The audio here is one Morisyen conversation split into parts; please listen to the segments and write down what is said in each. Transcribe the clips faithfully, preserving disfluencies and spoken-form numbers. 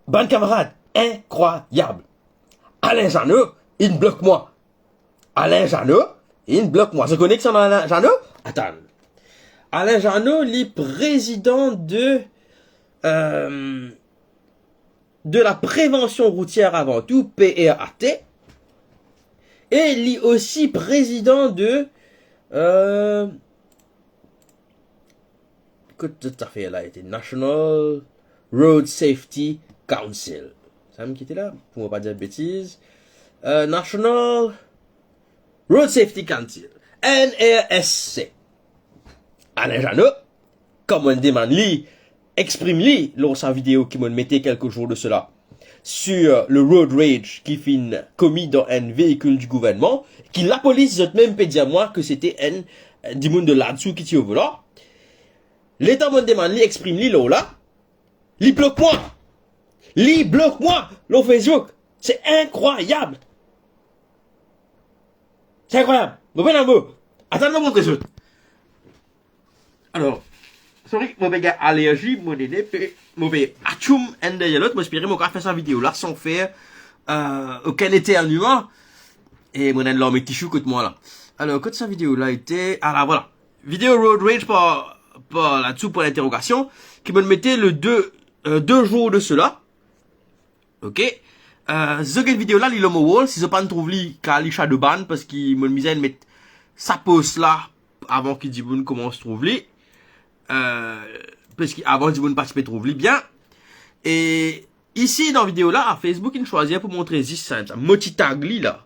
Bann kamarad, inkrwayab. Alain Jeannot, inn blok mwa. Alain Jeannot, inn blok mwa. Zot kone kisannla Alain Jeannot? Atann. Alain Jeannot, li prezidan de, euh, de la prévention routière avant tout, P R A T, e li osi prezidan de, euh, kot zot zafer la ete, National Road Safety Council. Sa mem ki ete la, pou mo pa dir betiz. Euh, National Road Safety Council, N R S C. Alain Jeannot, kan mo'nn demann li exprim li lor sa video ki mo'nn mete kelke zour de sela, sur le road rage ki finn komi dan enn veikil di gouvernman, ki lapolis zot mem pe dir mwa ke sete enn, eh, dimoun de ladsou ki ti o volan. Letan mo'nn demann li exprim li lor la, li blok mwa. Li blok mwa lor Facebook. Se inkrwayab. Se inkrwayab. Mo pena mo. Atann, mo montre zot. Alor, sorry, mo pe gagn alerzi, mo nene pe, mo pe atchoum enn deryer lot. Mo espere mo kapav fer sa video la san fer, euh, okenn eterniman. E mo ena enn larme tisou kot mwa la. Alor, kot sa video la ete? Ah la, vwala. Video road rage par, par ladsou pwin linterogasion, ki mo'nn mete le de, euh, de zour de sela. Ok. Euh, si zot get video la, li lor mo wall, si zot pa'nn trouv li, kar li shadow ban, parski mo'nn bizin met sa post la avan ki dimoun koumans trouv li. Euh, parski avan dimoun pa ti pe trouv li bien. E isi, dan video la, Facebook inn swazir pou montre zis sa, mo ti tag li la.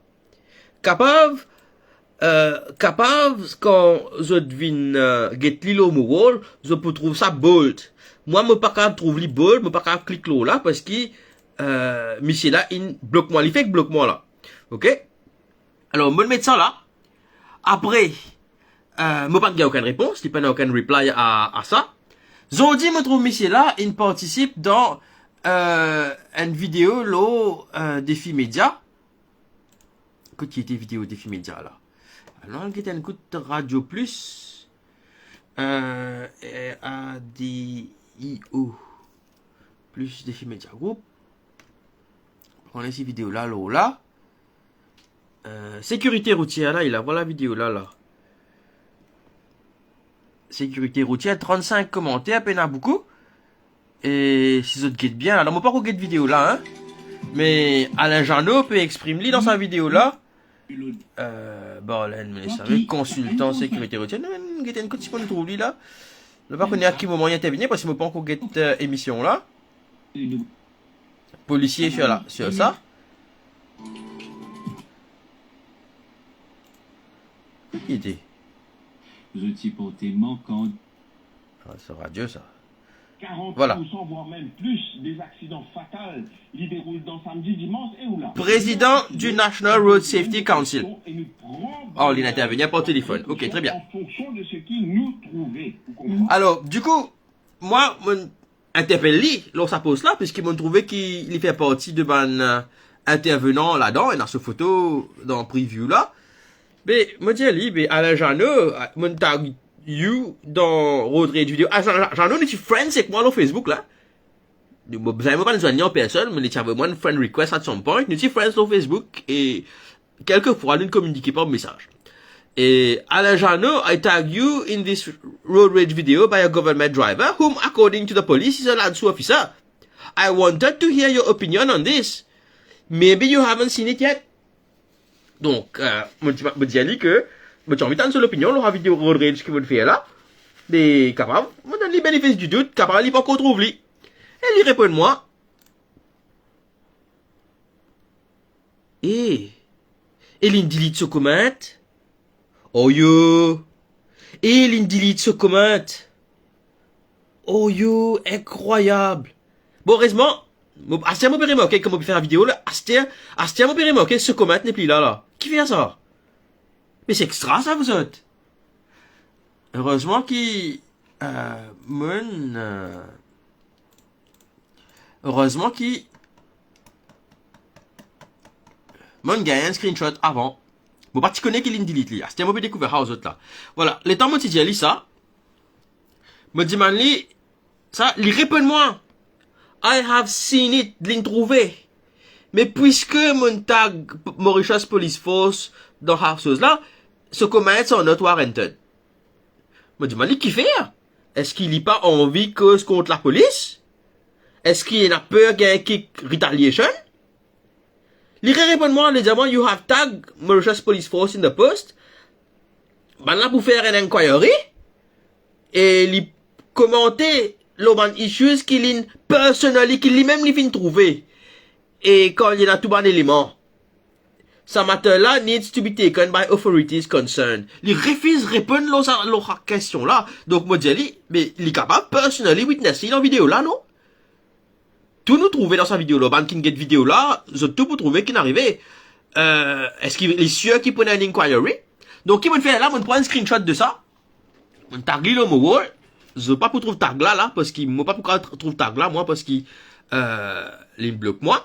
Kapav, euh, kapav, kan zot vinn, euh, get li lor mo wall, zot pou trouv sa bold. Mwa, mo pa kapav trouv li bold, mo pa kapav klik lor la, parski, euh, misie la inn blok mwa, li fek blok mwa la. Ok? Alor, mo'nn met sa la. Apre, euh, mo pa gagn okenn repons, li pena okenn reply a, a sa. Zordi, mo trouv misie la inn partisip dan, euh, enn video lor, euh, Defi Media. Kot ki ete video Defi Media la? Alon get enn kout Radio Plus, euh, R A D I O, Plus Defi Media Group. Pran isi video la, lor la. Euh, sécurité routière la, li la, vwala video la, la. Sécurité routière, trannsenk komanter, pena boukou. E si zot get bien, alor mo pa ankor get video la, hein. Me Alain Jeannot pe exprim li dan sa video la. Euh, Barlen, me save, konsiltan sekirite rotier. Non, men get enn kout si mo'nn trouv li la. Mo pa kone a ki moman li intervenir, parski mo pa ankor get, euh, emision la. Polisie sir la, sir sa. Ki ete? Zot ti porte mankan. Ah, se radio, sa. Vwala. Quarante pour cent, voire même plus, des accidents fatals li deroul dan samdi, dimans e ou la. Président du National Road Safety Council. Oh, li intervenir par telefon. Ok, très bien. En fonction de ce qui nous trouve. Vous comprenez? Alor, dikou, mwa, mo'nn interpel li lor sa post la, parski mo'nn trouve ki li fer parti de bann, euh, intervenan ladan, ena so foto dan preview la. Be, mo dir li, be, Alain Jeannot, mo'nn tag you dan Road Rage video. Ah, Jean-, Jean-, Jeannot, nou ti friends ek mwa lor Facebook la. Nou, mo, bizin mo pa'nn zwenn li an personn, me li ti avoy mwa enn friend request at some point. Nou ti friends lor Facebook e kelkefwa nou kominike par mesaz. E Alain Jeannot, I tag you in this road rage video by a government driver, whom, according to the police, is a ladsou officer. I wanted to hear your opinion on this. Maybe you haven't seen it yet. Donk, euh, mo ti, mo dir li ke mo ti anvi tann so lopinion lor sa video road rage ki mo'nn fer la. Me kapav, mo donn li benefis di dout, kapav li pa ankor trouv li. E li reponn mwa. E, e li'nn delete so comment. Oh yo. E li'nn delete so comment. Oh yo, inkrwayab. Bon, erezman, mo, aster mo pe remarke, kan mo pe fer video la, aster, aster mo pe remarke so comment nepli la, la. Kifer sa? Me se extra sa, vwazin. Erezman ki, euh, mo'nn, euh, erezman ki mo'nn gagn enn screenshot avan. Mo pa ti kone ki li'nn delete li. Aster mo pe dekouver sa ar zot la. Vwala, letan mo ti dir li sa, mo dimann li sa, li reponn mwa. I have seen it, linn trouve. Me pwiske monn tag Mauritius Police Force dan sa soz la, so comments are not warranted. Mo dimann li kifer? Eski li pa anvi koz kont lapolis? Eski li ena per gagn kik retaliation? Li rereponn mwa, li dir mwa, "You have tagged Mauritius Police Force in the post." Bann la pou fer enn inquiry e li komante lor bann issues ki linn personally, ki limem li finn trouve. E kan li ena tou bann eleman, sa matter la needs to be taken by authorities concerned. Li refiz reponn lor sa, lor sa kestion la. Donk mo dir li, me li kapav personally witness li dan video la, non? Tou nou trouve dan sa video la, bann ki get video la, zot tou pou trouve ki inn arive. Euh, eski li sir ki pou ena enn inquiry? Donk ki monn fer la, monn pran enn screenshot de sa. Monn tag li lor mo wall. Zot pa pou trouv tag la la, parski mo pa pou kav tr-, trouv tag la, mwa, parski, euh, li blok mwa.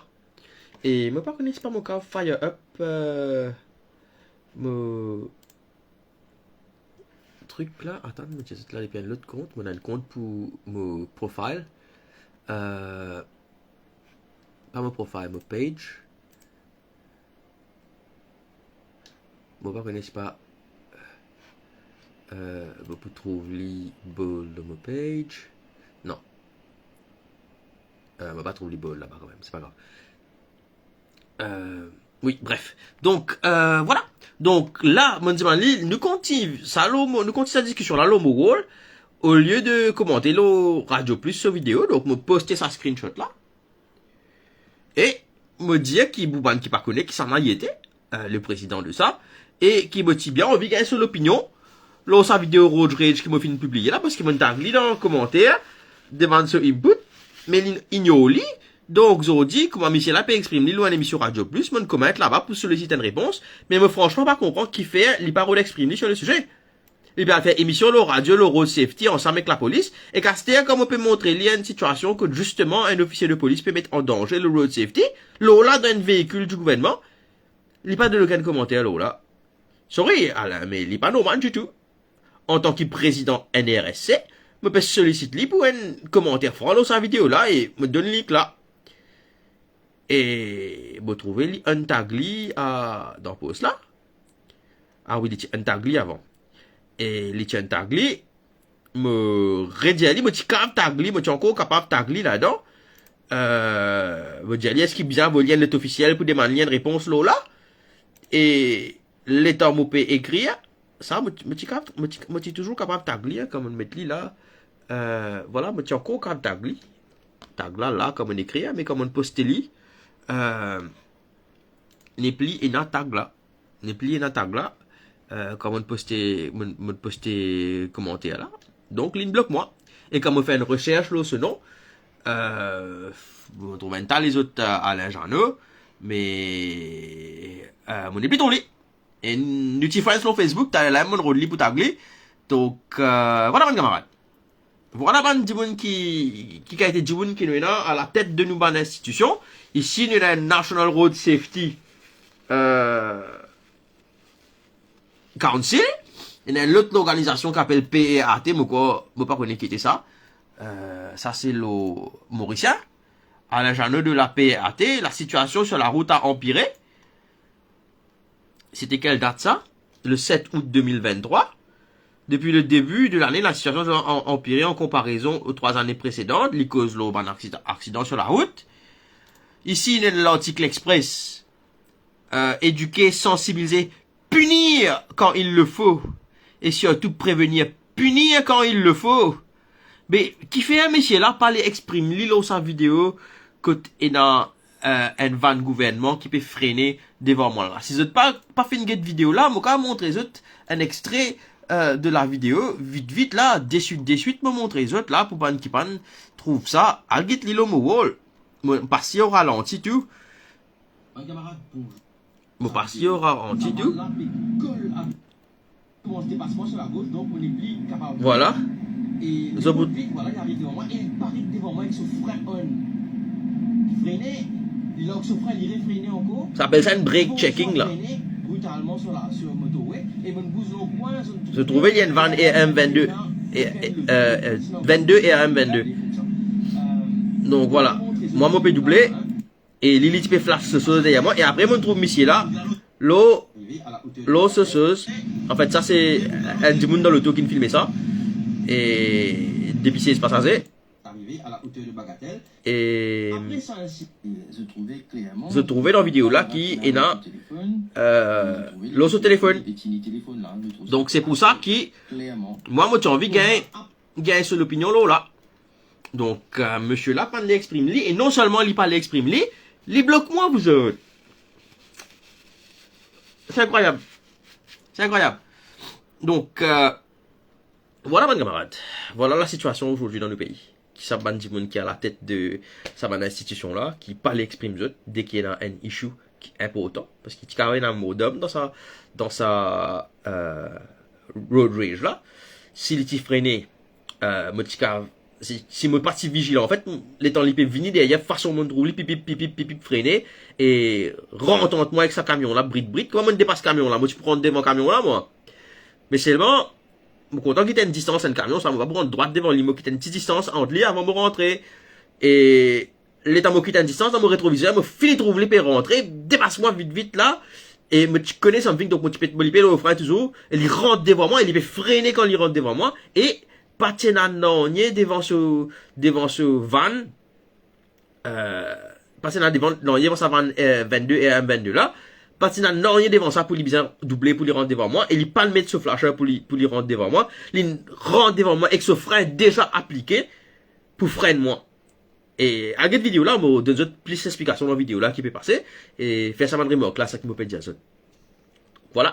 E mo pa kone si pa mo kav fire up, euh, mo trik la. Atann, mo ti zet la depi enn lot kont. Mo ena enn kont pou mo profile. Euh, pa mo profile, mo page. Mo pa kone si pa, euh, mo pou trouv li bold lor mo page. Non. Euh, mo pa trouv li bold laba kanmem, se pa grav. Euh, wi, bref. Donk, euh, vwala. Donk la, monn dimann li, nou kontign sa lor mo, nou kontign sa diskision la lor mo wall, olie de komante lor Radio Plus so video. Donk mo poste sa screenshot la. E mo dir ki pou bann ki pa kone kisannla li ete, euh, le prezidan de sa, e ki mo ti bien anvi gagn so lopinion lor sa video road rage ki mo finn pibliye la, parski monn tag li dan komanter, demann so input, me li ignor li. Donk zordi, kouma misie la pe exprim li lor enn emision Radio Plus, monn komant laba pou solisit enn repons, me mo fransman pa konpran kifer li pa rod exprim li sir le size. Li pe al fer emision lor radio, lor road safety ansam ek lapolis, ek aster kan mo pe montre li enn sitiasion kot zisteman enn ofisie de polis pe met an danze lor road safety, lor la dan enn veikil di gouvernman, li pa donn okenn komanter lor la. Sorry, Alain, me li pa normal ditou. Antan ki prezidan N R S C, mo pe solisit li pou enn komanter fran lor sa video la e mo donn li lik la. E mo trouve li untag li, a, dan post la. Ah wi, li ti untag li avan. E li ti untag li, mo redir li, mo ti kav tag li, mo ti ankor kapav tag li ladan. Euh, mo dir li, eski bizin avoy li enn let ofisiel pou demann li enn repons lor la? E letan mo pe ekrir sa, mo ti, mo ti kav, mo ti, mo ti touzour kapav tag li, hein, kan mo met li la. Euh, vwala, mo ti ankor kav tag li. Tag la, la, kan mo ekrir, me kan mo poste li, euh, nepli ena tag la. Nepli ena tag la. Euh, kan mo poste, mo, mo poste komanter la. Donk, li blok mwa. E kan mo fer enn resers lor so nom, euh, mo trouv enn ta lezot, euh, Alain Jeannot, me, euh, mo nepli trouv li. E nou ti friends lor Facebook, taler la monn rod li pou tag li. Donk, euh, vwala bann kamarad. Vwala bann dimoun ki, ki kalite dimoun ki nou ena alatet de nou bann institision. Isi, nou ena National Road Safety, euh, Council. Ena enn lot lorganizasion ki apel P R A T, mo krwar, mo pa kone ki ete sa. Euh, sa se lor morisien. Alain Jeannot de la P R A T, la situation sur la route a empiré. C'était quelle date ça? Le sept août deux mille vingt-trois. Depuis le début de l'année, la situation a empiré en comparaison aux trois années précédentes. Li koz lor bann aksida-, aksidan sur la route. Isi, nou ena lartik exprès. Euh, éduquer, sensibiliser, punir quand il le faut. Et surtout prévenir, punir quand il le faut. Me kifer misie la pa al exprim li lor sa video kot ena, euh, enn vann gouvernman ki pe frene devan mwa la? Si zot pa, pa finn get video la, mo kav montre zot enn extre, euh, de la video, vit vit la, deswit deswit, mo montre zot la, pou bann ki pa'nn trouv sa, al get li lor mo wall. Mo pas li o ralanti tou. Bann kamarad, bonzour. Mo pas li o ralanti tou. Vwala. Zot pou... Sa apel sa enn brake checking la. Zot trouve li enn vann R M vennde. E, e, euh, euh, vennde R M vennde. Donk vwala. Mwa mo pe double, e li, li ti pe flash so soz deryer mwa, e apre mo trouv misie la, lor, lor so soz. Anfet, sa se enn dimoun dan loto ki'nn filme sa. E depi sez pasaze. E zot trouve dan video la ki ena, euh, lor so telefonn. Donk se pou sa ki mwa mo ti anvi gagn, gagn so lopinion lor la. Donk, euh, misie la pa'nn le exprim li, e non selman li pa le exprim li, li blok mwa, vous autres. Se inkrwayab. Se inkrwayab. Donk, euh, vwala bann kamarad. Vwala lasitiasion azordi dan nou pei. Ki sa bann dimoun ki alatet de sa bann institision la, ki pa le exprim zot, deki ena enn issue ki inportan, paski ti kav ena mordom dan sa, dan sa, euh, road rage la. Si li ti frene, euh, mo ti kav, si, si mo pa ti vizilan, anfet, letan li pe vini deryer, fason mo trouv li, pipip, pipip, pipip, frene, e rant ant mwa ek sa kamion la, brit, brit. Kouma mo depas kamion la, mo ti pou rant devan kamion la, mwa. Me selman, mo kontan kit enn distans, enn kamion sa, mo pa pou rant drwat devan li, mo kit enn ti distans ant li avan mo rantre. E letan mo kit enn distans, dan mo retrovizer, mo fini trouv li pe rantre, depas mwa vit, vit la. E mo ti kone something, donk mo ti pet mo lipe lor fren touzour, e li rant devan mwa, e li pe frene kan li rant devan mwa, e pa ti ena nanye devan so, devan so van, euh, pa ti ena devan, nanye devan sa van, euh, vennde, R M vennde la, pa ti ena nanye devan sa pou li bizin double pou li rant devan mwa, e li pa'nn met so flasher pou li, pou li rant devan mwa, li rant devan mwa ek so fren deza aplike pou frenn mwa. E al get video la, mo donn zot plis explikasion dan video la ki pe pase, e fer sa bann remark la, sa ki mo pe dir zot. Vwala,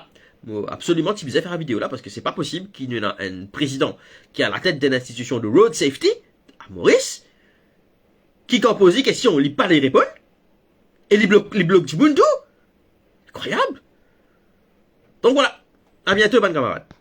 mo absoliman ti bizin fer sa video la, paski se pa posib ki nou ena enn prezidan ki alatet d'enn institision de road safety a Moris, ki kan poz li kestion, li pa le reponn, e li blok, li blok dimoun tou. Inkrwayab. Donk vwala, a biento bann kamarad.